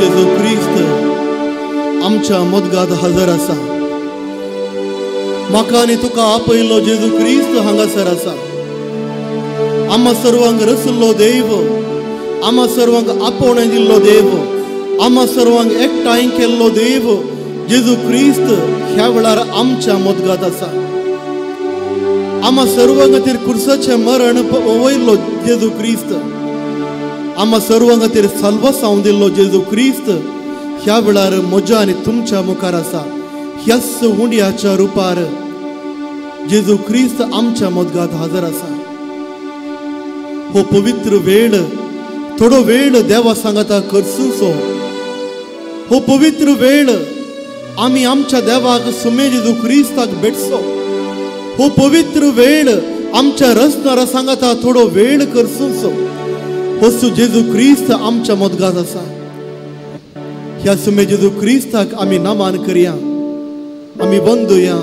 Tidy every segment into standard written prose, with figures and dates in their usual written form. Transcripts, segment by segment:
जेजू क्रिस्त आमच्या मदगात हजर आसा. म्हाका आनी तुका आपयलो जेजू क्रिस्त हांगासर आसा. आम्हा सर्वांक रसल्लो देव, आम्हा सर्वांक आपोवणें दिल्लो देव, आम्हा सर्वांक एकठांय केल्लो देव जेजू क्रिस्त ह्या वेळार आमच्या मदगात आसा. आम्हा सर्वां खातीर कुर्साचें मरण वयलो जेजू क्रिस्त, आम्हा सर्वां खातीर साल्वासांव दिल्लो जेजू क्रिस्त ह्या वेळार म्हज्या आनी तुमच्या मुखार आसा. ह्याच उंड्याच्या रुपार जेजू क्रिस्त आमच्या मदगात हजर आसा. हो पवित्र वेळ, थोडो वेळ देवा सांगाता करसुचो. हो पवित्र वेळ आमी आमच्या देवाक सुमे जेजू क्रिस्ताक भेटचो. हो पवित्र वेळ आमच्या रचणारा सांगाता थोडो वेळ करसुचो. हो जेजू क्रिस्त आमच्या मदगात आसा. ह्या सुमे जेजू क्रिस्ताक आमी नमान करया, आमी बंदुया,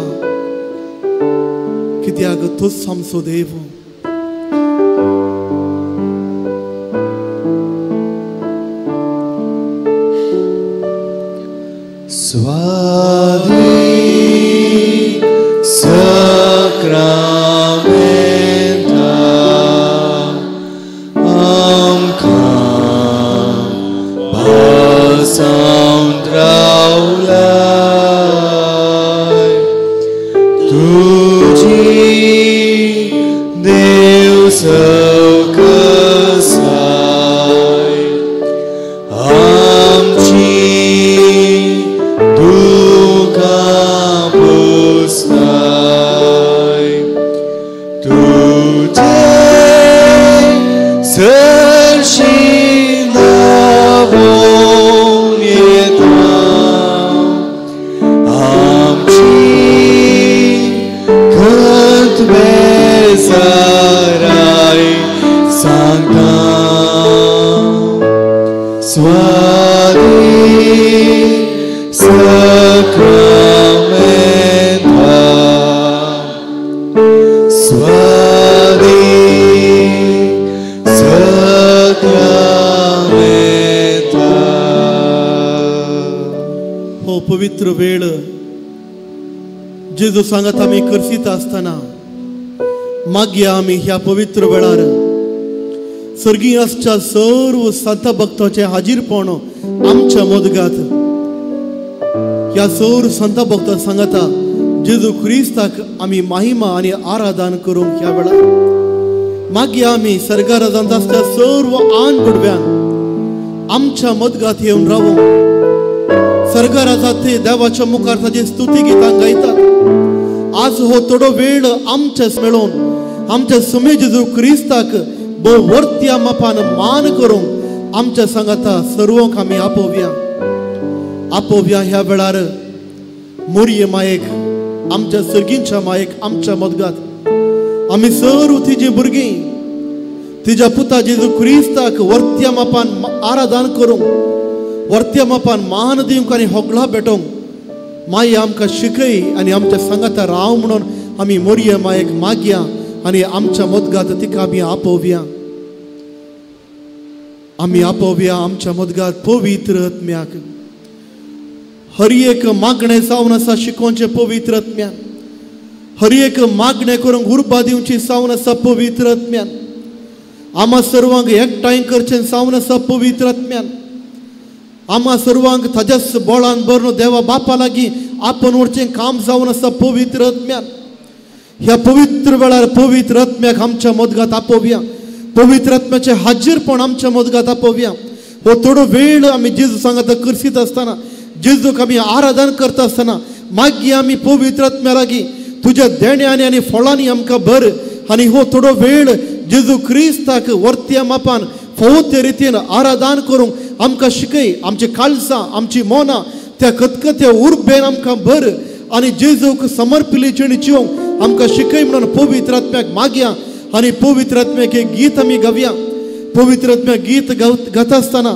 कित्याक तोच आमचो देव. स्वादी सक्रामेंता आमकां बसावन रावलाय, तुजी देव सवकसाय आमची दुखां पुसताय, तुजे सरशीं धांवून येता आमची खंत बेजाराय सांगता. स्वादी सक्रामेंता, स्वादी सक्रामेंता. हो पवित्र वेळ जेजू सांगात आमी करसीत आसतना मागया आमी ह्या पवित्र वेळार सर्गी आसच्या सर्व संत भक्ताचें हाजीरपण आमच्या मदगात. ह्या सर्व संत भक्ता सांगाता जेजू क्रिस्ताक आमी महिमा आनी आराधन करूंक ह्या वेळार मागया आमी सर्गाराजांत आसच्या सर्व आन गुडव्यान आमच्या मदगात येवन रावूंक. सर्गाराजा ते देवाच्या मुखार ताजी स्तुती गितां गायतात. आज हो थोडो वेळ आमच्या मेळोवन आमच्या सुमे जेजू क्रिस्ताक भोव वर्त्या मापान मान करूंक आमच्या सांगाता सर्वांक आमी आपोवया. आपोवया ह्या वेळार मोरये मायेक, आमच्या सर्गींच्या मायेक आमच्या मदगात. आमी सर्व तिजी भुरगीं तिज्या पुता जेजू क्रिस्ताक वर्त्या मापान आराधन करूंक, वर्त्या मापान मान दिवंक आनी होगळा भेटोवंक माई आमकां शिकय आनी आमच्या सांगाता राव म्हणून आमी मोरये मायेक मागया आनी आमच्या मदगात तिका आमी आपोवया. आमी आपोवया आमच्या मदगात पवित्र आत्म्याक. हर एक मागणें जावन आसा शिकोवचें पवित्र आत्म्यान, हर एक मागणें करूंक उर्बा दिवची जावन आसा पवित्र आत्म्यान, आम्हा सर्वांक एकठांय करचें जावन आसा पवित्र आत्म्यान, आम्हा सर्वांक ताज्याच बोळान भरून देवा बापा लागीं आपण व्हरचें काम जावन आसा पवित्र आत्म्यान. ह्या पवित्र वेळार पवित्र आत्म्याक आमच्या मदगात आपोवया. पवित्र आत्म्याचें हाजीरपण आमच्या मदगात आपोवया. हो थोडो वेळ आमी जेजू सांगाता करसीत आसतना, जेजूक आमी आराधन करता आसतना मागीर आमी पवित्र आत्म्या लागीं तुज्या देण्यांनी आनी फळांनी आमकां भर आनी हो थोडो वेळ जेजू क्रिस्ताक वर्त्या मापान फावो ते रितीन आराधन करूंक आमकां शिकय. आमची काळसां, आमची मनां त्या कतकत्या उर्बेन आमकां भर आनी जेजूक समर्पिल्ली जिणी जिवंक आमकां शिकय म्हणून पवित्र आत्म्याक मागया आनी पवित्र आत्म्याक एक गीत आमी गावया. पवित्र आत्म्याक गीत गाता आसतना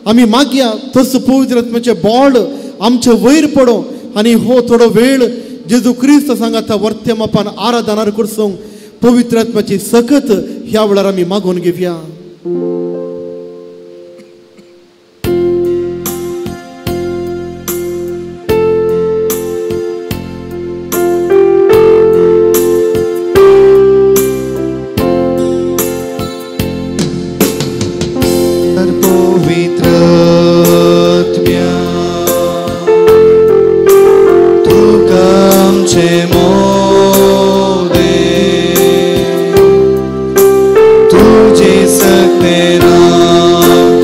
आमी मागया तसो पवित्र आत्म्याचें बोळ आमचे वयर पडों आनी हो थोडो वेळ जेजू क्रिस्त सांगाता वर्त्या मापान आराधनार करसूंक पवित्र आत्म्याची सकत ह्या वेळार आमी मागून घेवया. सकते नाम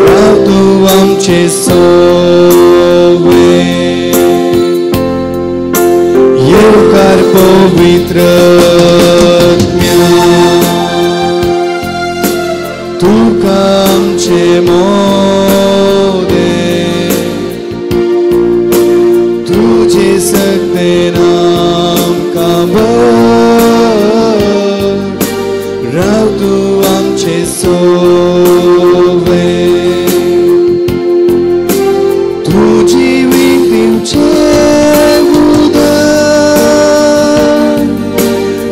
राव तूं आमचे सोवे येवकार पवित्र तुका आमचे मोदे तुझे सकते नाम राव तूं आमचे सोवे तुजी विनवचे उदक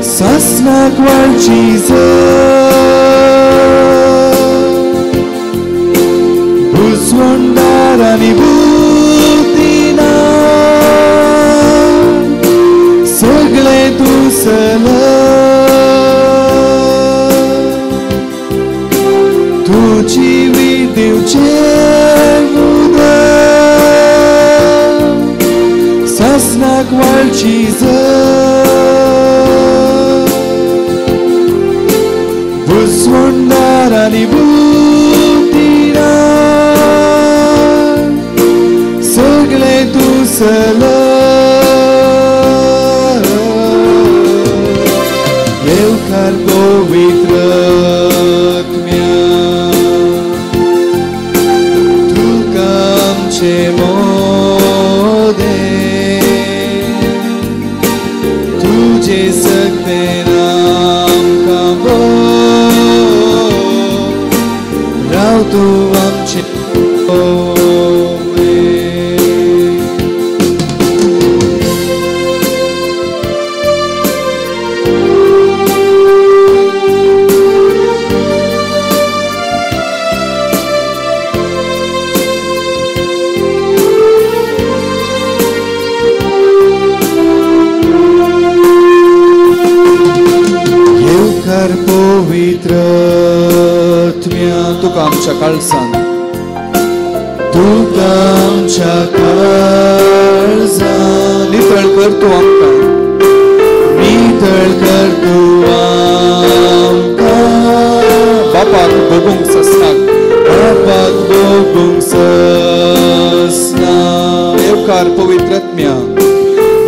सासणाक वाळची भुजवंदार आनी बुद्धिना सगळे तूं सलय तुजी विनवचे उदक सासणाक वाळची भुजवंदार आनी बुद्धिना सगळे तूं सलय येवकार पवित्र आत्म्या तुका आमचे मोदे तुझे सकते नाम राव तूं आमचे सोवे. येवकार पवित्र आत्म्या तुका आमच्या काळजान तुका आमच्या काळजान नितळ कर तूं आमकां नितळ कर तूं आमकां बापाक भोगूंक ससनाक बापाक भोगूंक ससनाक येवकार पवित्र आत्म्या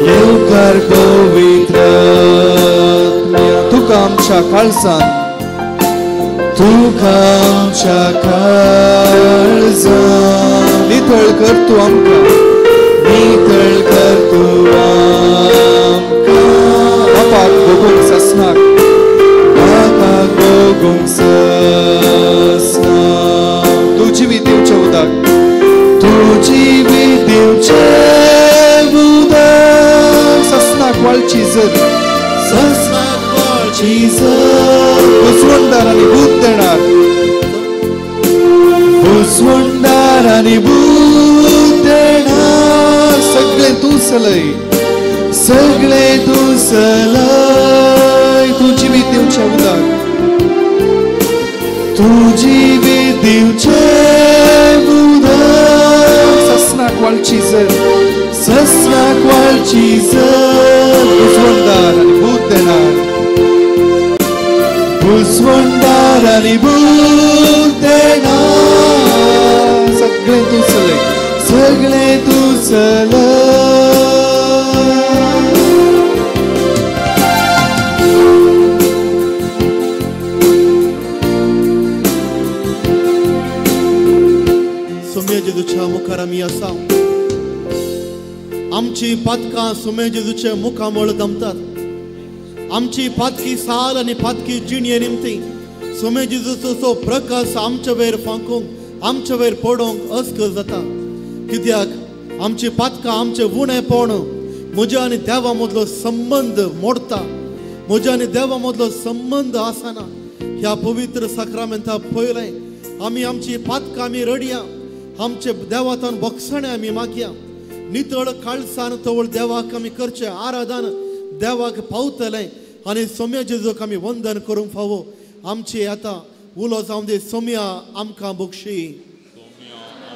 येवकार पवित्र आत्म्या तुका आमच्या काळजान तुका आमच्या काळजान नितळ कर तूं आमकां नितळ कर तूं आमकां बापाक भोगूंक ससनाक बापाक भोगूंक ससनाक तूं जिवीत दिवचें उदक तूं जिवीत दिवचें उदक ससनाक वाळची जर ससनाक वाळची जर भुजवंदार आनी भूत देणार भुजवंदार आनी भूत देणार सगळे तूं सलय सगळे तूं सलय तूं जिवीत दिवचें उदक तूं जिवीत दिवचें उदक ससनाक वाळची जर ससनाक वाळची जर भुजवंदार आनी भूत देणार भुजवंदार आनी भूत देणार सगळे तूं सलय सगळे तूं सलय. सुमे जेजूच्या मुखार आमी आसा. आमची पातकां सुमे जेजूच्या मुखामळ दमतात. आमची पातकी साल आनी पातकी जिणये निमती सुमे जेजूचो प्रकाश आमचे वयर फांकूंक आमचे वयर पडोवंक अस्कल जाता. कित्याक आमची पातकां आमचे उणेपण म्हज्या आनी देवा मदलो संबंद मोडता. म्हज्या आनी देवा मदलो संबंद आसना. ह्या पवित्र साक्रामेंता पयलें आमी आमची पातकां आमी रडया, आमचे देवातान बक्षणें आमी मागया. नितळ काळसान तवळ देवाक आमी करचें आराधन देवाक पावतलें आनी सोम्या जेजूक आमी वंदन करूंक फावो. आमची आतां उलो जावं दी सोम्या आमकां बक्षी,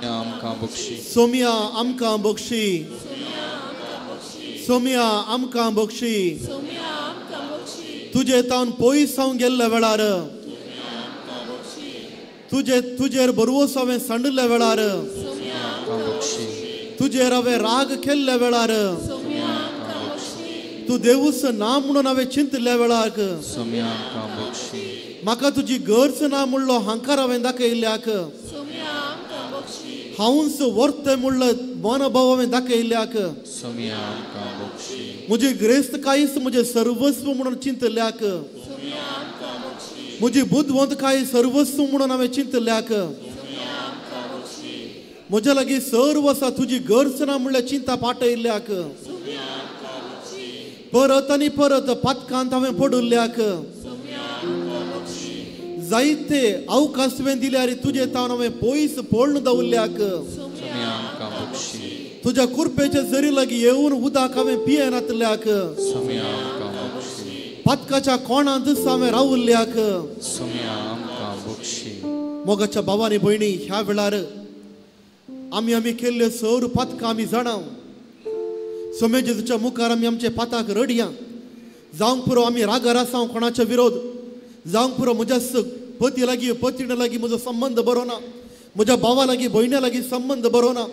आमकां बक्षी, सोम्या आमकां बक्षी, सोम्या आमकां बक्षी. तुजे तावन पयस हांव गेल्ल्या वेळार, तुजे तुजेर बरवस हांवें सांडिल्ल्या वेळार, तुजेर हांवें राग केल्ल्या वेळार, तूं देवूच ना म्हणून हांवें चिंतिल्ल्या वेळाक, म्हाका तुजी गरज ना म्हणलो हांकार हांवें दाखयल्ल्याक, हांवूच वर्त म्हणलो मनोभाव हांवें दाखयल्ल्याक, म्हजी ग्रेस्तकायच म्हजें सर्वस्व म्हणून चिंतल्याक, म्हजी बुदवंतकाय सर्वस्व म्हणून हांवें चिंतल्याक, म्हज्या लागीं सर्व आसा तुजी गरज ना म्हणल्यार चिंता पाटयल्ल्याक, परत आनी परत पातकांत हांवें पडिल्ल्याक, जायते अवकाश तुवें दिल्यार तुजे तावन हांवें पयस पळून दवरल्याक, तुज्या कुरपेचे जरी लागीं येवन उदक हांवें पियेनातल्याक, पातकाच्या कोणांत हांवें रावल्ल्याक. मोगाच्या भावानी भयणी, ह्या वेळार आमी आमी केल्ले सर पातकां आमी जाणाव. सोमे जेजूच्या मुखार आमी आमचे पाताक रडया. जावंक पुरो आमी रागार आसाव कोणाचो विरोध, जावंक पुरो म्हज्या पती लागीं पतीण लागीं म्हजो संबंद बरो ना, म्हज्या भावा लागीं भयण्या लागीं संबंद बरो ना,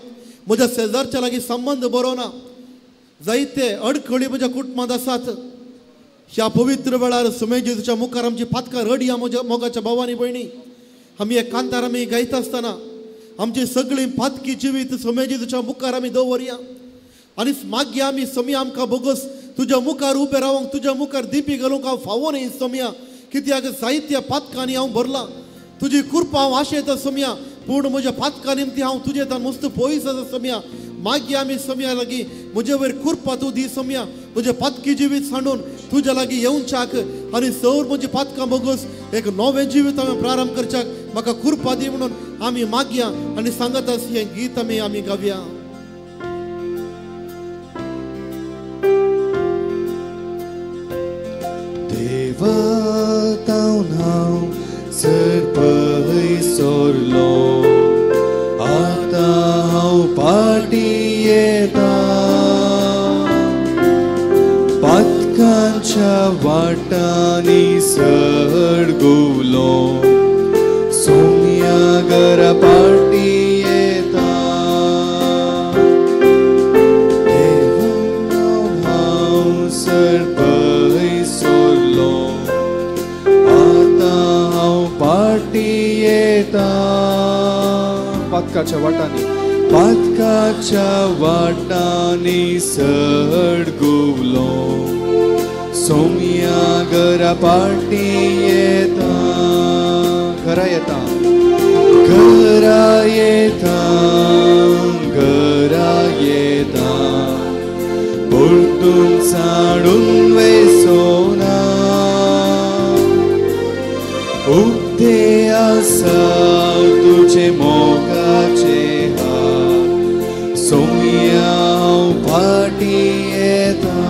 म्हज्या शेजारच्या लागीं संबंद बरो ना, जायते अडखळी म्हज्या कुटुंबांत आसात. ह्या पवित्र वेळार सोमे जेजूच्या मुखार आमची पातकां रडया. म्हज्या मोगाच्या भावानी भयणी, आमी एक कांतार आमी गायता आसतना आमची सगळीं पातकी जिवीत सोमे जेजूच्या मुखार आमी दवरया आनी मागया आमी सोमया आमकां बोगस तुज्या मुखार उबें रावंक, तुज्या मुखार दिपी घालूंक हांव फावो न्ही सोमया, कित्याक जायत्या पातकांनी हांव भरलां. तुजी कृपा हांव आशेता सोमया, पूण म्हज्या पातकां निमती हांव तुजे तान मस्त पयस आसा सोमया. मागीर आमी सोमया लागीं म्हजे वयर कृपा तूं दी सोमया, म्हजें पातकी जिवीत सांडून तुज्या लागीं येवच्याक आनी सर म्हजी पातकां बोगस एक नवें जिवीत हांवें प्रारंभ करच्याक म्हाका कृपा दी म्हणून आमी मागया आनी सांगत आस हें गीत आमी आमी गावया. देवा तावन हांव सर पयस सरलो, आतां हांव फाटीं येता, पातकांच्या वाटांनी सडगुलो, सोम्या घरा फाटीं येता. देवा हांव सर पयस सरलो, आतां हांव फाटीं येता, पातकाच्या वाटांनी, पातकाच्या वाटांनी सडगुलो, सोम्या घरा फाटीं येता, घरा येता, घरा येता, घरा येता, परतून साडून वेसोना, उक्ते आसा तुजे मोगाचे हात, सोम्या हांव फाटीं येता,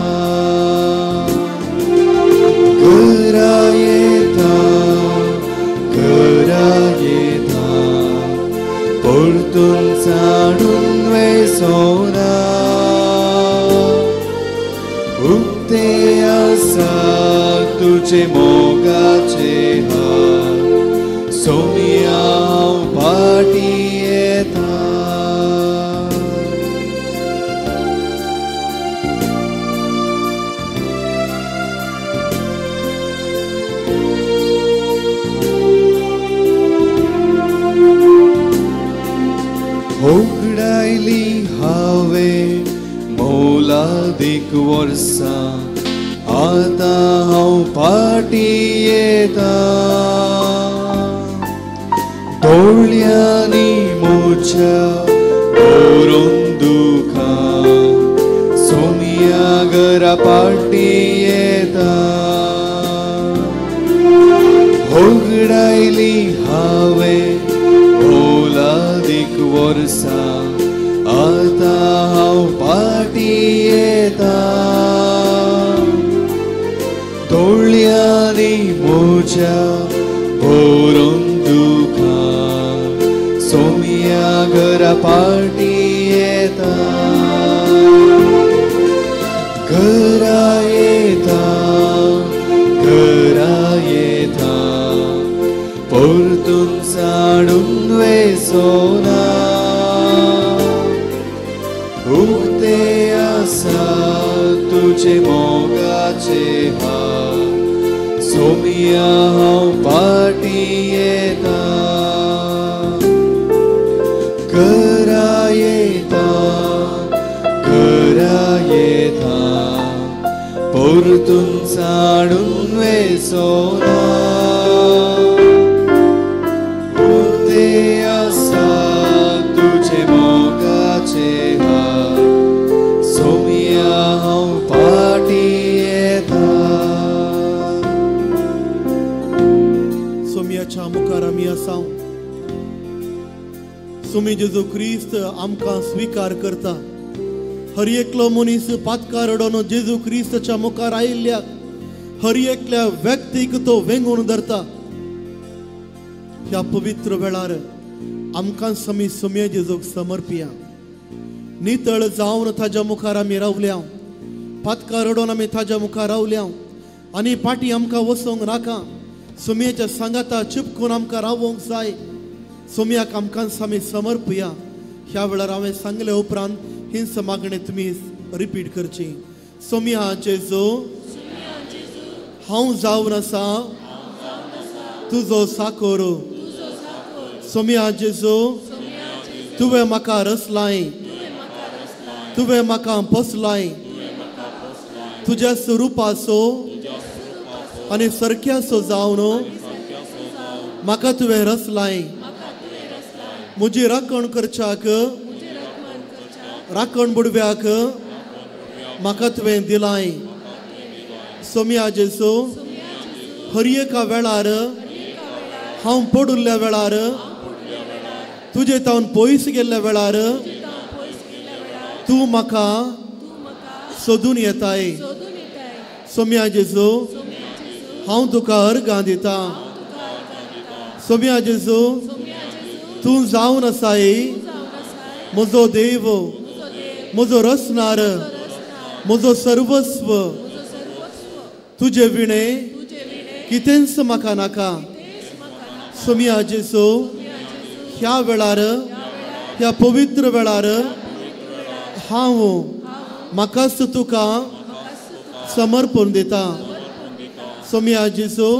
घरा येता, घरा येता, परतून साडून वेसोना, उक्ते आसा तुजे मोगाचे हात, सोम्या हांव फाटीं येता. होगडायली हांवें मोलादीक वर्सां, आतां हांव फाटीं येता, दोळ्यांनी म्हज्या भरून दुखां, सोम्या घरा फाटीं येता. होगडायली हांवें मोलादीक वर्सां, आतां हांव फाटीं येता, दोळ्यांनी म्हज्या भरून दुखां, सोम्या घरा फाटीं येता, घरा येता, परतून साडून वेसोना उक्ते आसा तुझे मोगाचे हात सोमिया हांव पाटी येता घरा येता घरा येता परतून साडून वेसोना उक्ते आसा तुझे मोगाचे हात सोमिया हांव पाटी येता. सोमियाच्या मुखार आमी आसा. सोमी जेजू क्रिस्त आमकां स्विकार करता. हर एकलो मनीस पातकार रडोन जेजू क्रिस्ताच्या मुखार आयिल्ल्या हर एकल्या व्यक्तीक तो वेंगून धरता. ह्या पवित्र वेळार आमकां समी सोमया जेजूक समर्पिया. नितळ जावन ताज्या मुखार आमी रावल्या. पातकार रडोन आमी ताज्या मुखार रावल्या आनी पाटी आमकां वचोंक नाका. सोमयेच्या सांगाता चिपकून आमकां रावोंक जाय. सोमयाक आमकां आमी समर्पया. ह्या वेळार हांवें सांगले उपरांत हीच मागणें तुमी रिपीट करची. सोमया जेजू हांव जावन आसा तुजो साकोर. सोमया जेजू तुवें म्हाका रसलाय तुवें म्हाका पोसलाय तुज्या स्वरुपाचो आनी सरक्याचो जावन म्हाका तुवें रसलाय. म्हजी राखण करच्याक राखण बुडव्याक म्हाका तुवें दिलाय. सोमया जेजू हर एका वेळार हांव पडुल्ल्या वेळार तुजे तावन पयस गेल्ल्या वेळार तूं म्हाका सोदून येताय. सोमया जेजू हांव तुका अर्गां दिता. सोमया जेजू तूं जावन आसाय म्हजो देव म्हजो रसनार म्हजो सर्वस्व. तुजे विणे कितेंच म्हाका नाका. सोमया जेजू ह्या वेळार ह्या पवित्र वेळार हांव म्हाकाच तुका समर्पण दिता. सोमया जेजू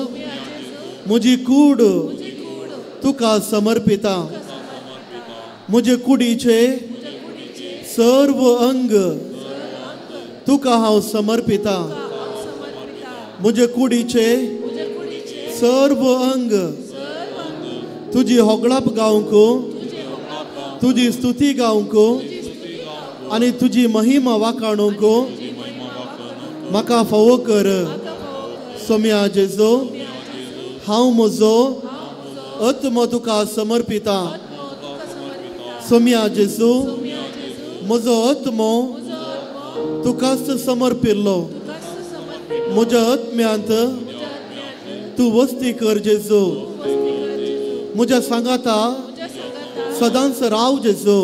म्हजी कूड तुका समर्पिता. म्हजे कुडीचे सर्व अंग तुका हांव समर्पिता. म्हजे कुडीचे सर्व अंग तुजी होगळाप गावंक तुजी स्तुती गावंक आनी तुजी महिमा वाखाणूंक म्हाका फावो कर. सोमया जेजू हांव म्हजो आत्मो तुका समर्पिता. सोमया जेजू म्हजो आत्मो तुकाच समर्पिल्लो. म्हज्या आत्म्यांत तूं वस्ती कर जेजू. म्हज्या सांगाता सदांच राव जेजू.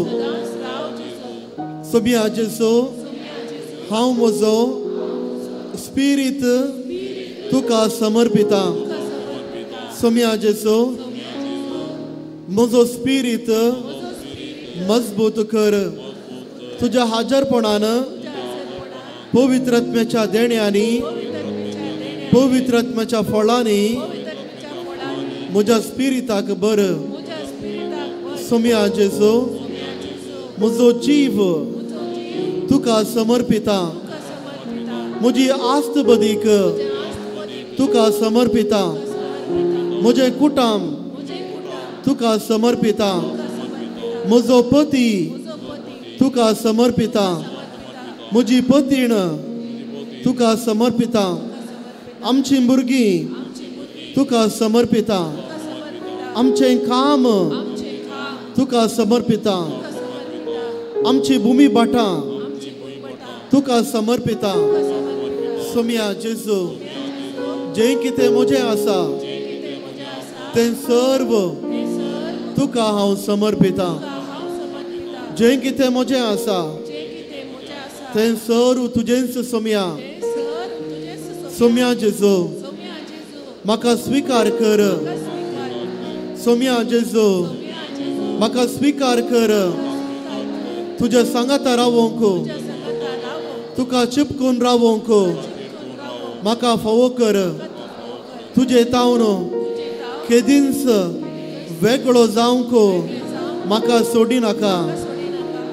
सोमया जेजू हांव म्हजो स्पिरीत तुका समर्पिता. सोमया जेजू म्हजो स्पिरीत मजबूत कर. तुज्या हाजरपणान पवित्र आत्म्याच्या देण्यांनी पवित्र आत्म्याच्या फळांनी म्हज्या स्पिरिताक बर. सोमया जेजू म्हजो जीव तुका समर्पिता. म्हजी आस्त बदीक तुका समर्पिता. म्हजें कुटाम तुका समर्पिता. म्हजो पती तुका समर्पिता. म्हजी पतीण तुका समर्पिता. आमची भुरगीं तुका समर्पिता. आमचें काम तुका समर्पिता. आमची भूमी भाटां तुका समर्पिता. सोमया जेजू जें कितें म्हजें आसा तें सर्व तुका हांव समर्पिता. जें कितें म्हजें आसा तें सर्व तुजेंच सोमया. सोमया जेजू म्हाका स्विकार कर. सोम्या जेजू म्हाका स्विकार कर, तुज्या सांगाता रावोंक, तुका चिपकून रावोंक म्हाका फावो कर. तुजे तावन केदींच वेगळो जावंक म्हाका सोडी नाका.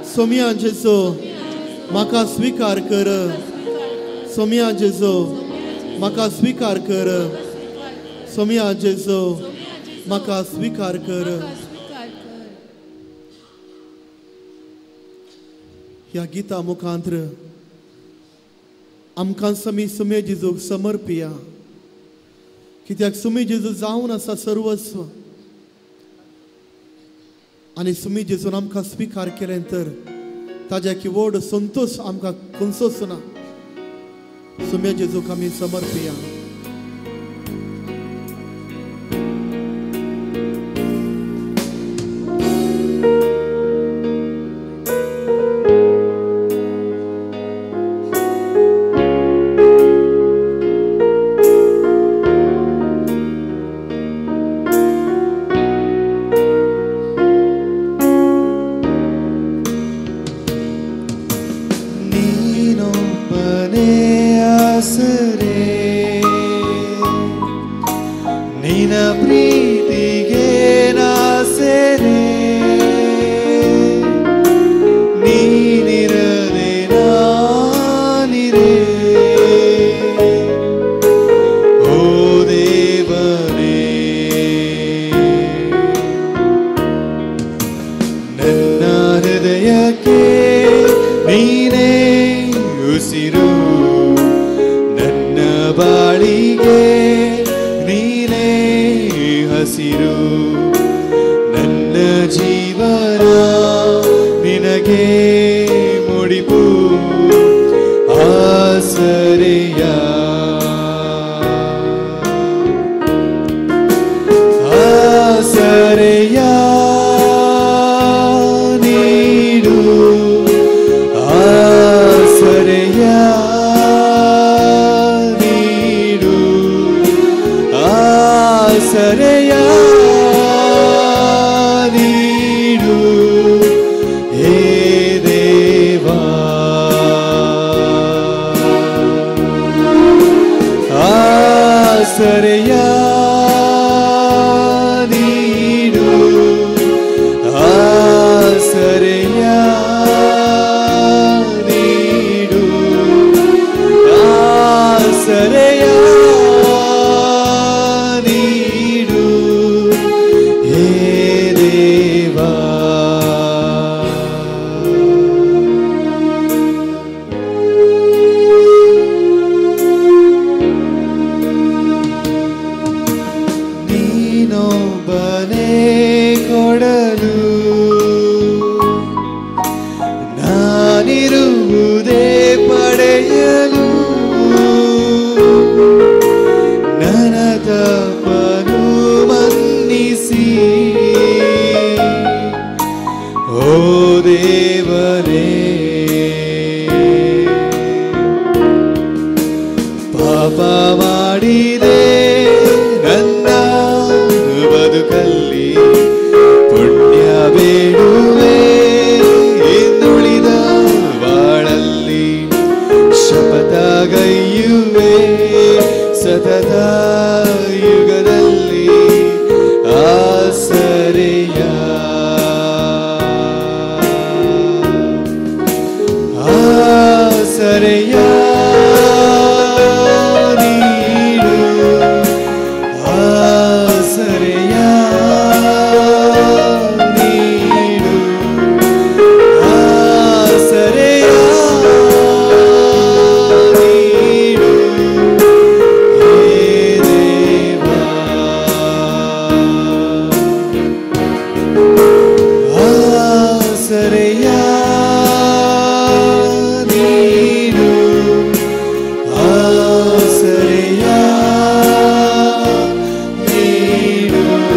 सोम्या जेजू म्हाका स्विकार कर, सोम्या जेजू म्हाका स्विकार कर, सोम्या जेजू म्हाका स्विकार कर. ह्या गीता मुखांत्र आमकां समी सुमे जेजूक समर्पिया, कित्याक सुमी जेजू जावन आसा सर्वस्व आनी सुमी जेजून आमकां स्विकार केलें तर ताज्या की व्हड संतोश आमकां खंयचोच ना. सुम्या जेजूक आमी समर्पिया. ಆಸರೆಯ ನೀಡು, ಆಸರೆಯ ನೀಡು,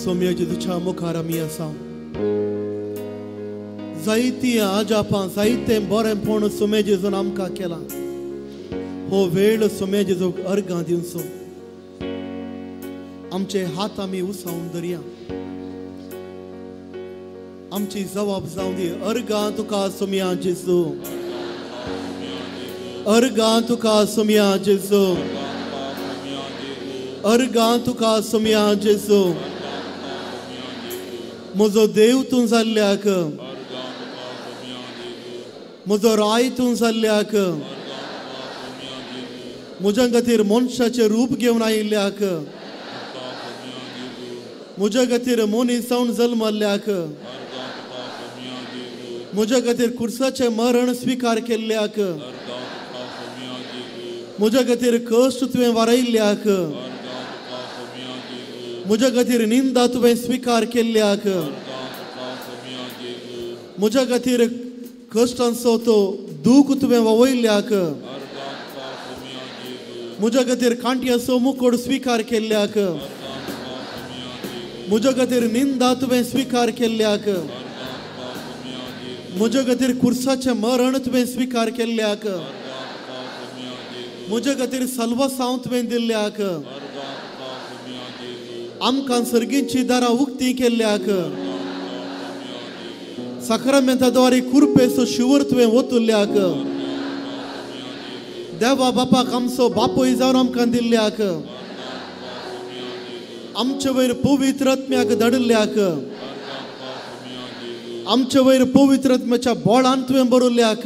सोम्या जेजूच्या मुखार आमी आसा. जायती आजापां जायते बरेंपण सोम्या जेजून आमकां केलां. हो वेळ सोम्या जेजूक अर्गां दिवचो. आमचे हात आमी उसावन धरया. आमची जबाब जावं दी. अर्गां तुका सोम्या जेजू, अर्गां तुका सोम्या जेजू, अर्गां तुका सोम्या जेजू. म्हजो देव तूं जाल्ल्याक, म्हजो राय तूं जाल्ल्याक, म्हज्या खातीर मनशाचें रूप घेवन आयिल्ल्याक, म्हज्या खातीर मनीस जावन जल्मल्ल्याक, म्हज्या खातीर खुर्साचें मरण स्विकार केल्ल्याक, म्हज्या खातीर कश्ट तुवें वारयल्ल्याक, म्हज्या खातीर निंदा तुवें स्विकार केल्ल्याक, म्हज्या खातीर कश्टांचो तो दूख तुवें व्हांवयल्ल्याक, म्हज्या खातीर कांट्याचो मुकोड स्विकार केल्ल्याक, म्हज्या खातीर निंदा तुवें स्विकार केल्ल्याक, म्हज्या खातीर खुर्साचें मरण तुवें स्विकार केल्ल्याक, म्हज्या खातीर सल्वसांव तुवें दिल्ल्याक, आमकां सर्गींची दारां उक्ती केल्ल्याक, साक्रामेंता द्वारे कुरपेचो शिवर तुवें ओतुल्ल्याक, देवा बापाक आमचो बापूय जावन आमकां दिल्ल्याक, आमचे वयर पवित्र आत्म्याक धाडिल्ल्याक, आमचे वयर पवित्र आत्म्याच्या बोळान तुवें बरयल्ल्याक,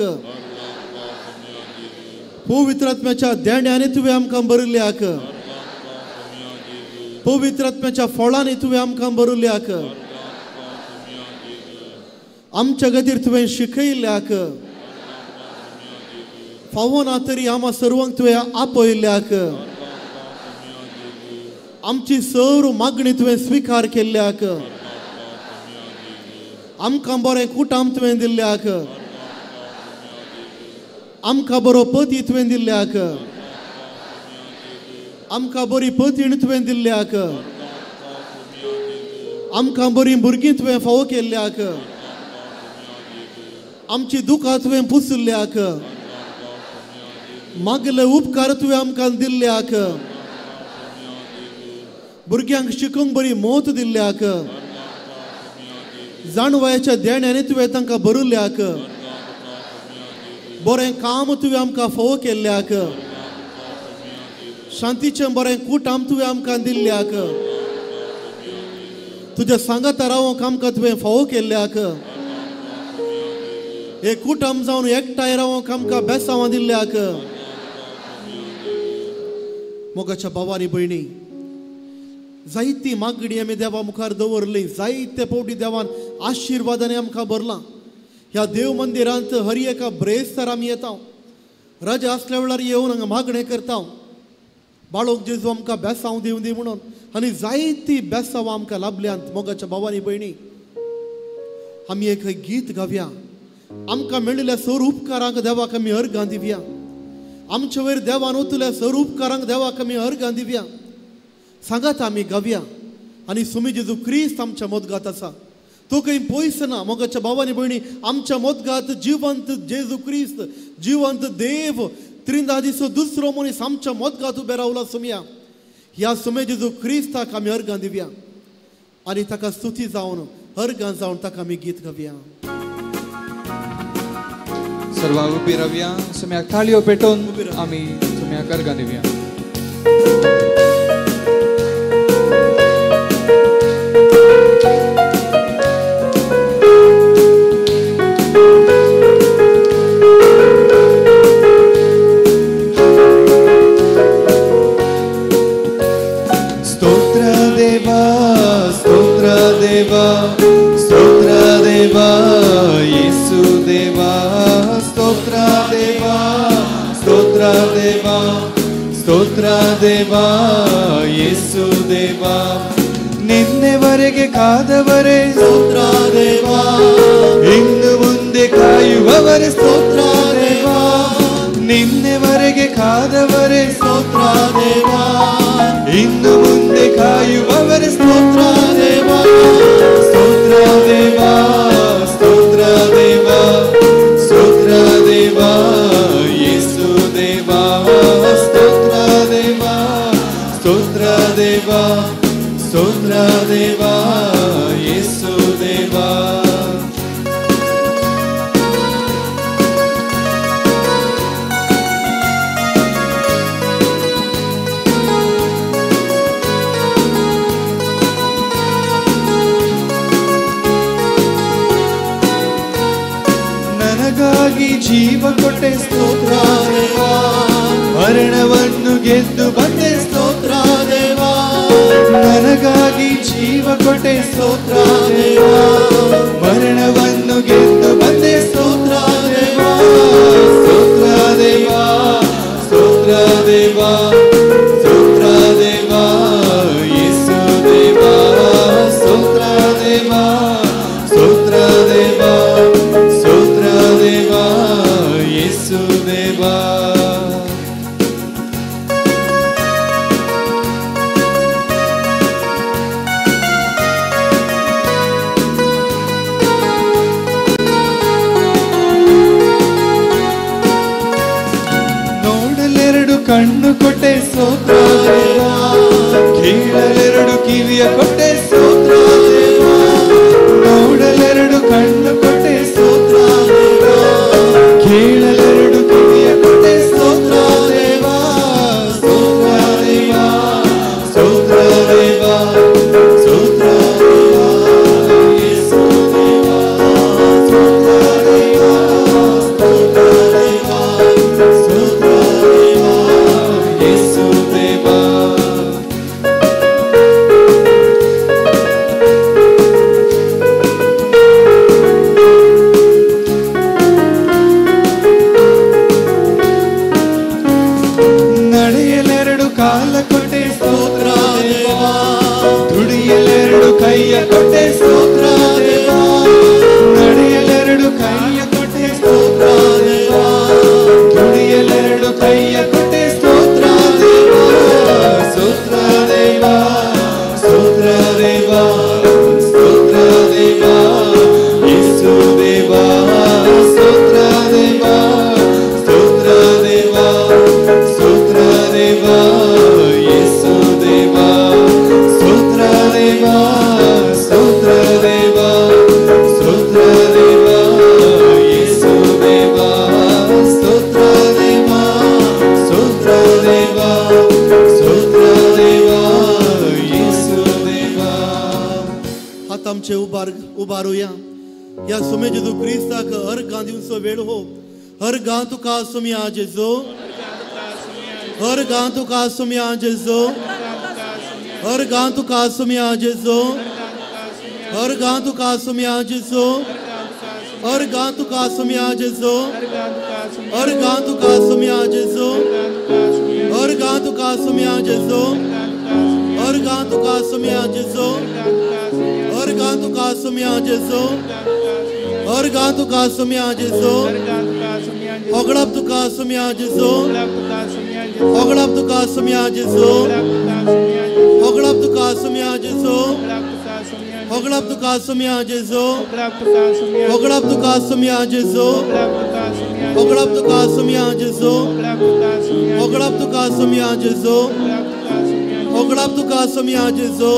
पवित्र आत्म्याच्या देण्यांनी तुवें आमकां बरयल्ल्याक, पवित्र आत्म्याच्या फळांनी तुवें आमकां बरयल्ल्याक, आमच्या खातीर तुवें शिकयल्ल्याक, फावो ना तरी आमा सर्वांक तुवें आपयल्ल्याक, आमची सर्व मागणी तुवें स्विकार केल्ल्याक, आमकां बरें कुटाम तुवें दिल्ल्याक, आमकां बरो पती तुवें दिल्ल्याक, आमकां बरी पतीण तुवें दिल्ल्याक, आमकां बरीं भुरगीं तुवें फावो केल्ल्याक, आमची दुकां तुवें पुसल्ल्याक, मागले उपकार तुवें आमकां दिल्ल्याक, भुरग्यांक शिकूंक बरी मोत दिल्ल्याक, जाणवायच्या देण्यांनी तुवें तांकां बरयल्ल्याक, बरें काम तुवें आमकां फावो केल्ल्याक, शांतीचें बरें कुटाम तुवें आमकां दिल्ल्याक, तुज्या सांगाता रावंक आमकां तुवें फावो केल्ल्याक, हे कुटाम जावन एकठांय रावंक आमकां बेसांवां दिल्ल्याक. मोगाच्या भावांनी भयणी, जायती मागणी आमी देवा मुखार दवरली, जायते फावटी देवान आशिर्वादांनी आमकां भरलां. ह्या देव मंदिरांत हर एका ब्रेस्तार आमी येता, रजा आसल्या वेळार येवन हांगा मागणें करता, बाळोक जेजू आमकां बेसांव दिवं दी म्हणून, आनी जायती बेसांवां आमकां लाभल्यांत. मोगाच्या भावांनी भयणी, आमी एक गीत गावया, आमकां मेळिल्ल्या सर उपकारांक देवाक आमी अर्गां दिवया, आमचे वयर देवान ओतल्या सर उपकारांक देवाक आमी अर्गां दिवया. सांगात आमी गावया आनी सुमी जेजू क्रिस्त आमच्या मोदगात आसा, तो खंय पयस ना. मोगाच्या भावांनी भयणी, आमच्या मोदगात जिवंत जेजू क्रिस्त, जिवंत देव, त्रिंदादीचो दुसरो मनीस आमच्या मोदगात उबे रावला सुमया. ह्या सुमे जेजू क्रिस्ताक आमी अर्गां दिवया आनी ताका स्तुती जावन अर्गां जावन ताका आमी गीत गावया. सर्वांक उबी रावया, सुम्याक ताळयो पेटोवन आमी सुम्याक अर्गां दिवया. स्तोत्र देवा, येसू देवा, स्तोत्र देवा, स्तोत्र देवा, स्तोत्र देवा, येसू देवा. ನಿನ್ನೆವರೆಗೆ ಕಾದವರೇ ಸ್ತೋತ್ರ ದೇವಾ, ಇನ್ನು ಮುಂದೆ ಕಾಯುವವರೇ ಸ್ತೋತ್ರ ದೇವಾ, ನಿನ್ನೆವರೆಗೆ ಕಾದವರೇ ಸ್ತೋತ್ರ ದೇವಾ, ಇನ್ನು ಮುಂದೆ ಕಾಯುವವರೇ ಸ್ತೋತ್ರ ದೇವಾ. ಸ್ತೋತ್ರ ದೇವಾ ಯೇಸು ದೇವಾ. ನನಗಾಗಿ ಜೀವ ಕೊಟ್ಟೆ ಸ್ತೋತ್ರ ದೇವಾ, ಮರಣವನ್ನು ಗೆದ್ದು ಬಂದೆ ಸ್ತೋತ್ರ ದೇವಾ. ನನಗಾಗಿ ಜೀವ ಕೊಟ್ಟೆ ಸ್ತೋತ್ರ ದೇವಾ, ಮರಣವನ್ನು ಗೆದ್ದು ಬಂದೆ ಸ್ತೋತ್ರ ದೇವಾ. ಸ್ತೋತ್ರ ದೇವಾ ಸ್ತೋತ್ರ ದೇವಾ ಸ್ತೋತ್ರ ದೇವಾ ಯೇಸು ದೇವಾ. ಸ್ತೋತ್ರ ದೇವಾ ಸ್ತೋತ್ರ ದೇವಾ ಸ್ತೋತ್ರ ದೇವಾ ಯೇಸು ದೇವಾ. ನೋಡಲೆರಡು ಕಣ್ಣು ಕೊಟ್ಟೆ ಸ್ತೋತ್ರ ದೇವಾ, ಕೇಳಲೆರಡು ಕಿವಿಯ ಕೊಟ್ಟೆ ಸ್ತೋತ್ರ ದೇವಾ. ನೋಡಲೆರಡು ಕಣ್ಣು ಕೊಟ್ಟೆ ಸ್ತೋತ್ರ ದೇವಾ, ಕೇಳಲೆರಡು ಕಿವಿಯ ಕೊಟ್ಟೆ ಸ್ತೋತ್ರ ದೇವಾ. ಸ್ತೋತ್ರ ದೇವಾ ಸ್ತೋತ್ರ ದೇವಾ ಸ್ತೋತ್ರ ದೇವಾ ಯೇಸು ದೇವಾ. ಸ್ತೋತ್ರ ದೇವಾ ಸ್ತೋತ್ರ ದೇವಾ ಸ್ತೋತ್ರ ದೇವಾ ಯೇಸು ದೇವಾ. ನಡೆಯಲೆರಡು ಕಾಲ ಕೊಟ್ಟೆ ಸ್ತೋತ್ರ ದೇವಾ, ದುಡಿಯಲೆರಡು ಕೈಯ ಕೊಟ್ಟೆ ಸ್ತೋತ್ರ ದೇವಾ. ನಡೆಯಲೆರಡು ಕೈಯ ಕೊಟ್ಟೆ ಸ್ತೋತ್ರ ದೇವಾ, ದುಡಿಯಲೆರಡು ಕೈಯ ಕೊಟ್ಟೆ ಸ್ತೋತ್ರ ದೇವಾ. ಸ್ತೋತ್ರ ದೇವಾ ಸ್ತೋತ್ರ ದೇವಾ ಸ್ತೋತ್ರ ದೇವಾ ಯೇಸು ದೇವಾ. ಸ್ತೋತ್ರ ದೇವಾ ಸ್ತೋತ್ರ ದೇವಾ ಸ್ತೋತ್ರ ದೇವಾ ಯೇಸು ದೇವಾ. ಸ್ತೋತ್ರ ದೇವಾ ಸ್ತೋತ್ರ ದೇವಾ ಸ್ತೋತ್ರ ದೇವಾ ಯೇಸು ದೇವಾ. ಸ್ತೋತ್ರ ದೇವಾ ಸ್ತೋತ್ರ ದೇವಾ ಸ್ತೋತ್ರ ದೇವಾ ಯೇಸು ದೇವಾ. हात आमचे उबार उबारुया. ह्या सुमे जेजू क्रिस्ताक हर गां दिवचो वेळ हो. हर गां तुका सुम्या जेजो, हर गां तुका सुम्या जेजो, हर गां तुका सुम्या जेजो, हर गां तुका सुम्या जेजो, हर गां तुका सुम्या जेजो, हर गां तुका सुम्या जेजो, हर गां तुका सुम्या जेजो, हर गां तुका सुम्या जेजो, हर गां तुका सुम्या जेजो, हर गां तुका सुम्या जेजो. होगळप तुका सुम्या जेजो, होगळप तुका सुम्या जेजो, होगळप तुका सुम्या जेजो, होगळप तुका सुम्या जेजो, होगळप तुका सुम्या जेजो, होगळप तुका सुम्या जेजो, होगळप तुका सुम्या जेजो, होगळप तुका सुम्या जेजो.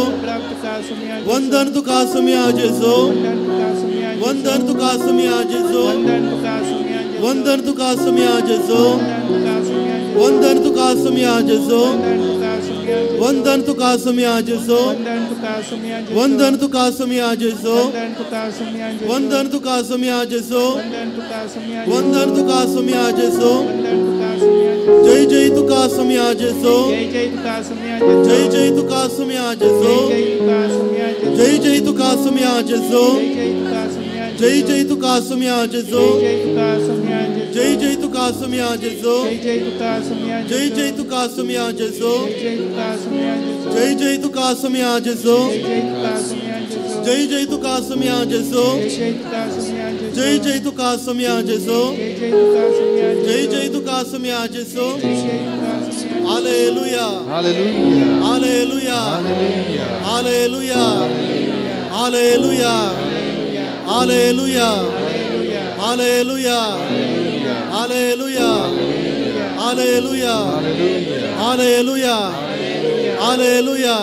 वंदन तुका सुम्या जेजो, वंदन तुका सुम्या जेजो, वंदन तुका सुम्या जेजो, वंदन तुका सुम्या जेजो, वंदन तुका सुम्या जेजो, वंदन तुका सुम्या जेजो, वंदन तुका सुम्या जेजो, वंदन तुका सुम्या जेजो. जय जय तुका सुम्या जेजो, जय जय तुका सुम्या जेजो, जय जय तुका सुम्या जेजो, जय जय तुका सुम्या जेजो, जय जय तुका सुम्या जेजो, जय जय तुका सुम्या जेजो, जय जय तुका सुम्या जेजो, जय जय तुका सुम्या जेजो, जय जय तुका सुम्या जेजो, जय जय तुका सुम्या Jeju. Hallelujah hallelujah hallelujah hallelujah hallelujah hallelujah hallelujah hallelujah hallelujah hallelujah hallelujah hallelujah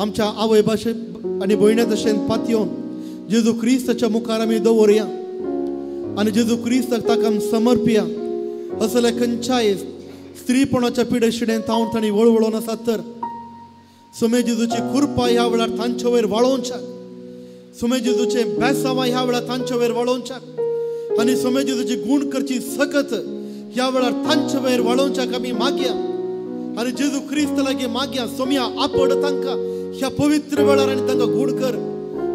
आमच्या आवय भाशे आनी भयण्या तशें पातयेवन जेजू क्रिस्ताच्या मुखार आमी दवरया आनी जेजू क्रिस्ताक ताका आमी समर्पया. असल्या खंयच्याय स्त्रीपणाच्या पिडेशिडेन तावन तांणी वळवळोन आसात तर सुमे जेजूची कृपा ह्या वेळार तांचे वयर वाळोवच्याक, सुमे जेजूचे बेसांवां ह्या वेळार तांचे वयर वाळोवच्याक आनी सुमे जेजूची गूण करची सकत ह्या वेळार तांचे वयर वाळोवच्याक आमी मागया आनी जेजू क्रिस्त लागीं मागया. सोम्या आपड तांकां ह्या पवित्र वेळार आनी तांकां गूण कर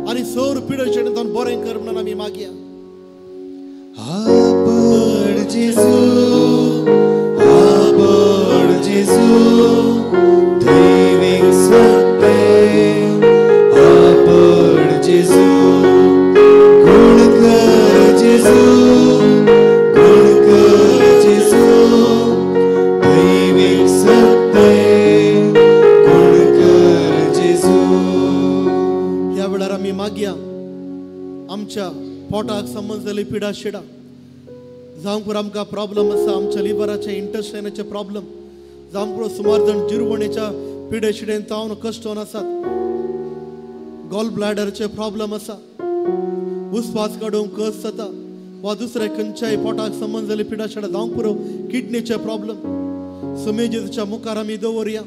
आनी सौर पिडेशिडेन तावन बरें कर म्हणून आमी मागया. आपड जेजू, आपड जेजू, दैवीक सत्ते, आपड जेजू, गुण कर जेजू, गुण कर जेजू, दैवीक सत्ते, गुण कर जेजू. ह्या वेळार आमी मागया आमच्या पोटाक संबंद जाल्ली पिडा शिडा जावंक पुरो आमकां प्रॉब्लम आसा, आमच्या लिवराचे इंटेस्टायनाचे प्रॉब्लम जावंक पुरो सुमार जाण जिरवणेच्या पिडे शिडेन तावन कश्टोन आसात, गॉल ब्लॅडरचे प्रॉब्लम आसा, उस्वास काडूंक कस जाता वा दुसऱ्या खंयच्याय पोटाक संबंद जाल्ली पिडा शिडा जावंक पुरो किडनीचे प्रॉब्लम सुमे जेजूच्या मुखार आमी दवरया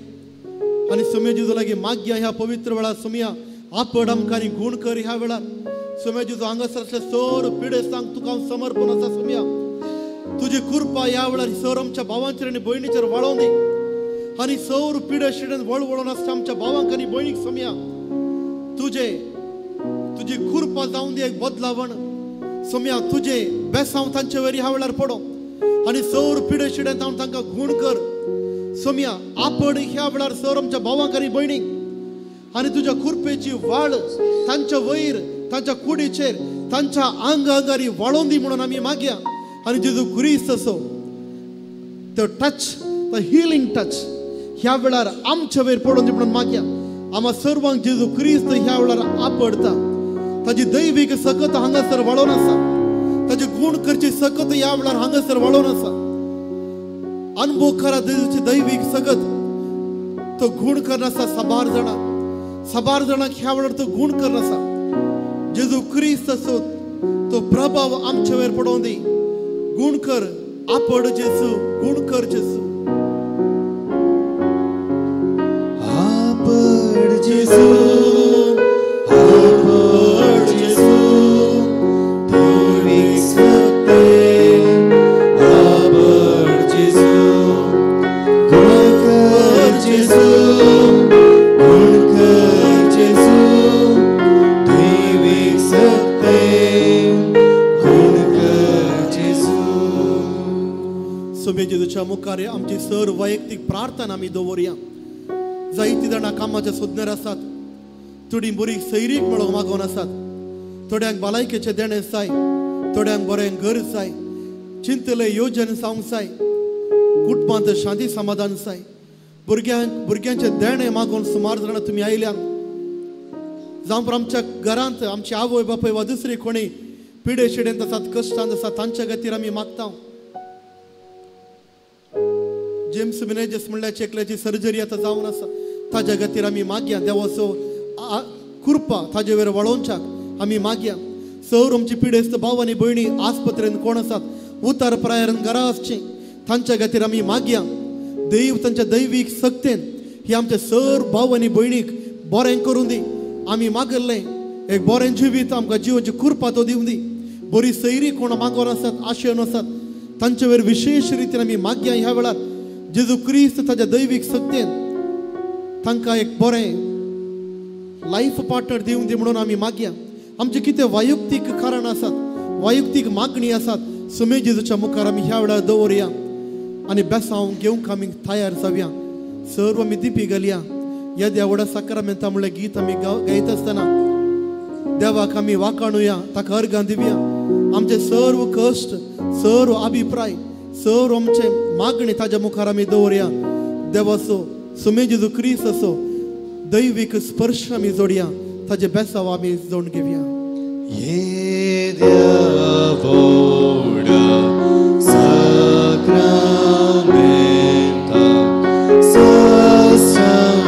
आनी सुमे जेजू लागीं मागया ह्या पवित्र वेळार. सुमया आपड आमकां आनी गूण कर ह्या वेळार. सुमे जेजू हांगासर आसले सर पिडेस्तांक तुका हांव समर्पण आसा. सुमया तुजी कृपा ह्या वेळार सर आमच्या भावांचेर आनी भयणीचेर वाळोवन दी आनी सौर पिडेशिडेन वळवळोन आसता आमच्या भावांक आनी भयणीक सोमया तुजे तुजी कृपा जावन दी एक बदलावण. सोमया तुजे बेसांव तांचे वयर ह्या वेळार पडो आनी सौर पिडेशिडेन जावन तांकां गूण कर. सोमया आपड ह्या वेळार सर आमच्या भावांक आनी भयणीक आनी तुज्या कृपेची वाळ तांच्या वयर तांच्या कुडीचेर तांच्या आंग आंगारी वाळोवन दी म्हणून आमी मागया. आनी जेजू क्रिस्त असो तो टच, तो हिलींग टच ह्या वेळार आमच्या वयर पडून दी म्हणून मागया. आमा सर्वांक जेजू क्रिस्त ह्या वेळार आपडता, ताजी दैवीक सकत हांगासर वाळोवन आसा, ताजी गूण करची सकत ह्या वेळार हांगासर वाळोवन आसा. अनुभव करा जेजूची दैवीक सकत, तो गूण करनासा साबार जाणां, साबार जाणांक ह्या वेळार तो गूण करनासा. जेजू क्रिस्त असो तो प्रभाव आमच्या वयर पडोवन दी. गूण कर आपड जेजू, गूण कर जेजू, आपड जेजू, आपड जेजू, दैवीक सत्ते, आपड जेजू, गुण कर जेजू, गुण कर जेजू, दैवीक सत्ते, गुण कर जेजू. सोबे जेजूच्या मुखार आमची सर वैयक्तीक प्रार्थना आमी दवरया. जायतीं जाणां कामाच्या सोदणार आसात, थोडीं बरी सैरीक मेळोवंक मागोवन आसात, थोड्यांक भलायकेचें देणें जाय, थोड्यांक बरें घर जाय, चिंतले योजन जावंक जाय, कुटुंबांत शांती समाधान जाय, भुरग्यांक भुरग्यांचें देणें मागोवन सुमार जाणां तुमी आयल्यात. जावं आमच्या घरांत आमची आवय बापूय वा दुसरी कोणी पिडे शिडेंत आसात, कश्टांत आसात, तांच्या खातीर आमी मागता. जेम्स मिनेजस म्हणल्यार चेकल्याची सर्जरी आतां जावन आसा, ताज्या खातीर आमी मागया. देवाचो कृपा ताजे वयर वाळोवच्याक आमी मागया. सर आमची पिडेस्त भाव आनी भयणी आस्पत्रेन कोण आसात, उतार प्रायरान घरा आसची, तांच्या खातीर आमी मागया. देव तांच्या दैवीक सक्तेन ही आमच्या सर भाव आनी भयणीक बरें करून दी. आमी मागल्लें एक बरें जिवीत आमकां जिवाची कृपा तो दिवन दी. बरी सैरी कोण मागोवन आसात, आशेवन आसात, तांचे वयर विशेश रितीन आमी मागया ह्या वेळार. जेजू क्रिस्त ताज्या दैवीक सक्तेन तांकां एक बरें लायफ पार्टनर दिवंक दी म्हणून आमी मागया. आमचे कितें वैयक्तीक कारण आसात, वैयक्तीक मागणी आसात, सुमे जेजूच्या मुखार आमी ह्या वेळार दवरया आनी बेसांव घेवंक आमी तयार जावया. सर्व आमी दिपी घालया. येद्या व्हडा साक्रामेंता म्हणलें गीत आमी गायत आसतना देवाक आमी वाखाणुया, ताका अर्गां दिवया. आमचे सर्व कश्ट, सर्व अभिप्राय, सर्व आमचे मागणी ताज्या मुखार आमी दवरया. देवाचो सुमे जेजू क्रिस्त असो दैवीक स्पर्श आमी जोडया, ताजे बेसाव आमी जोडून घेवया. साक्रामेंता साष्टांग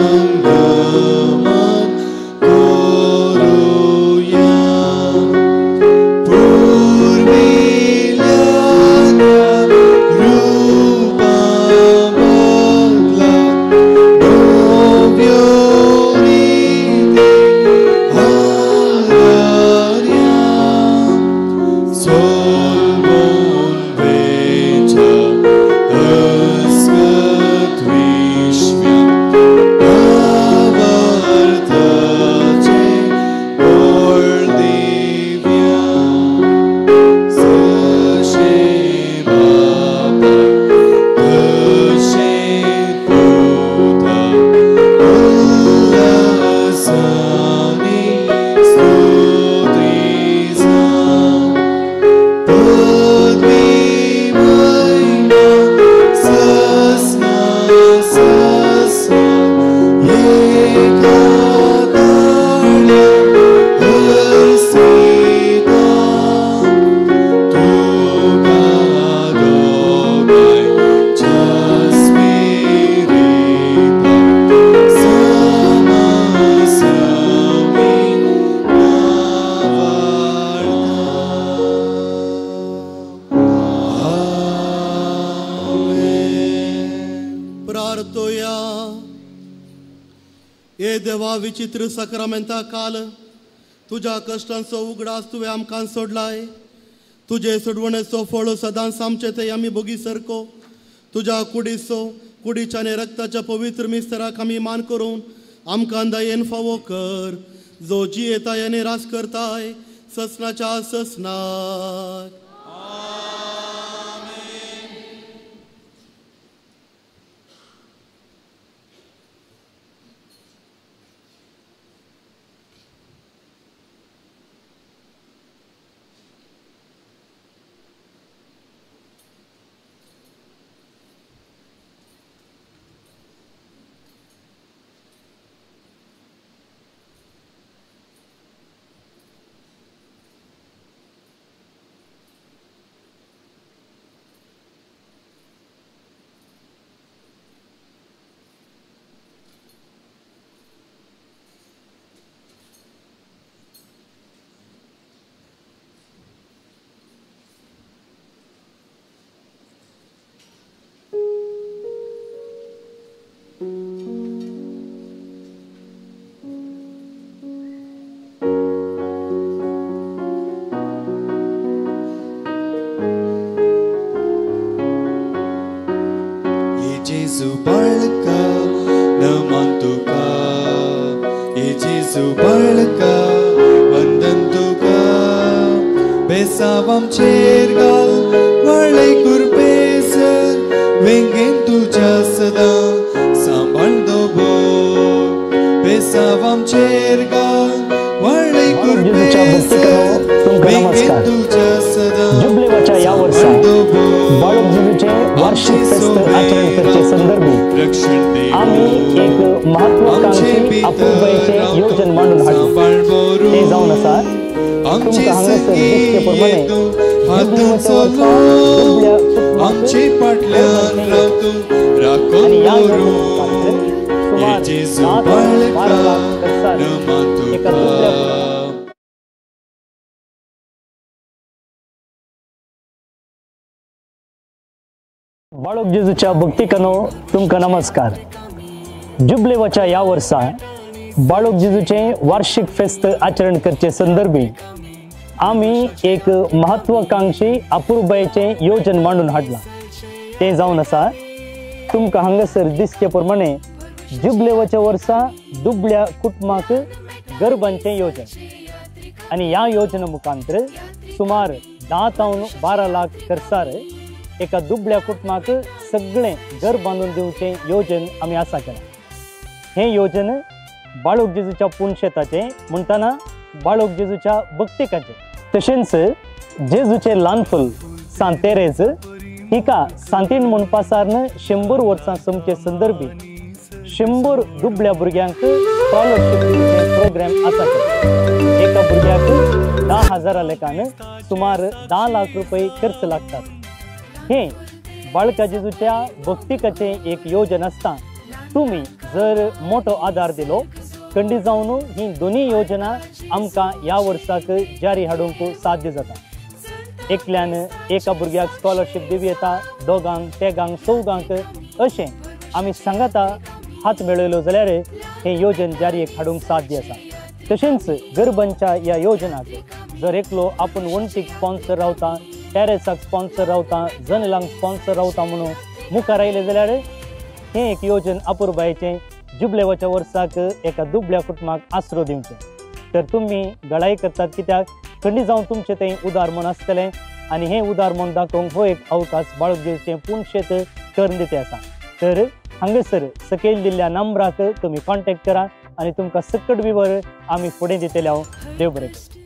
देवा विचित्र साक्रामेंता काल तुज्या कश्टांचो उगडास तुवें आमकां सोडलाय। तुजे सोडवणेचो फळ सदांच आमचे थंय आमी भोगी सरको। तुज्या कुडीचो कुडीच्या आनी रक्ताच्या पवित्र मिस्तराक आमी मान करून आमकां दयेन फावो कर, जो जियेताय आनी रास करताय ससनाच्या ससनाक। बाळका नमन तुका, हे जेजू बाळका वंदन तुका। बेसाव आमचेर घाल व्हडले कुरपेसर, वेंगेन तुज्या सदां सांबाळ दवर। बेसाव आमचेर घाल व्हडले कुरपेसर, वेंगेन तुज्या सदां सांबाळ दवर। बाळक जेजूचे वार्षिक फेस्त आचरण करचे संदर्भी आमी एक महत्वाकांक्षी अपुरबायेचें योजन मांडून हाडलें। तें जावन आसा तुमकां हांगासर दिसचे प्रमाणे आनी ह्या योजने सुमार 10 ते 12 लाख खर्चान एका दुबळ्या बाळक जेजूच्या भक्तिकानो तुमकां नमस्कार। जुबलेवाच्या ह्या वर्सा बाळक जेजूचें वार्षिक फेस्त आचरण करचे संदर्भी आमी एक महत्वाकांक्षी अपुरबायेचें योजन मांडून हाडलां। तें जावन आसा तुमकां हांगासर दिसचे प्रमाणे जुबलेवाच्या वर्सा दुबळ्या कुटुंबाक गरबांचें योजन आनी ह्या योजना मुखांतर सुमार 10 ते 12 लाख खर्चार एका दुबळ्या कुटुंबाक सगळें घर बांदून दिवचें योजन आमी आसा केलां। हें योजन बाळक जेजूच्या पुनशेताचें म्हणटना बाळक जेजूच्या भक्तिकाचें, तशेंच जेजूचें ल्हानफूल सांत तेरेज हिका सांतीण म्हूण पासारन 100 वर्सां सोमचे संदर्भी 100 दुबळ्या भुरग्यांक स्कॉलरशीप दिवचें प्रोग्राम आसा केलां। एका भुरग्याक 10,000 लेखान सुमार 10 लाख रुपये खर्च लागतात। हें बाळका जेजूच्या भक्तिकाचें एक योजन आसता। तुमी जर मोठो आदार दिलो खंडीत जावन ही दोनूय योजना आमकां ह्या वर्साक जारी हाडूंक साध्य जाता। एकल्यान एका भुरग्याक स्कॉलरशीप दिवं येता, दोगांक, तेगांक, चौगांक अशें आमी सांगाता हात मेळयलो जाल्यार हें योजन जारी हाडूंक साध्य आसा। तशेंच गरबांच्या ह्या योजनाक जर एकलो आपूण वण्टीक स्पॉन्सर रावता, टेरेसाक स्पॉन्सर रावता, जनेलांक स्पॉन्सर रावता म्हणून मुखार आयलें जाल्यार हें एक योजन अपुरबायेचें जुबलेवाच्या वर्साक एका दुबळ्या कुटुंबाक आसरो दिवचें। तर तुमी गळाय करतात कित्याक खंडीत जावन तुमचें थंय उदार मन आसतलें आनी हें उदार मन दाखोवंक हो एक अवकाश बाळक जेजूचें पुनशेत करून दिते आसा। तर हांगासर सकयल दिल्ल्या नंबराक तुमी कॉन्टेक्ट करा आनी तुमकां सकट विवर आमी फुडें दितले। हांव देव बरें करूं।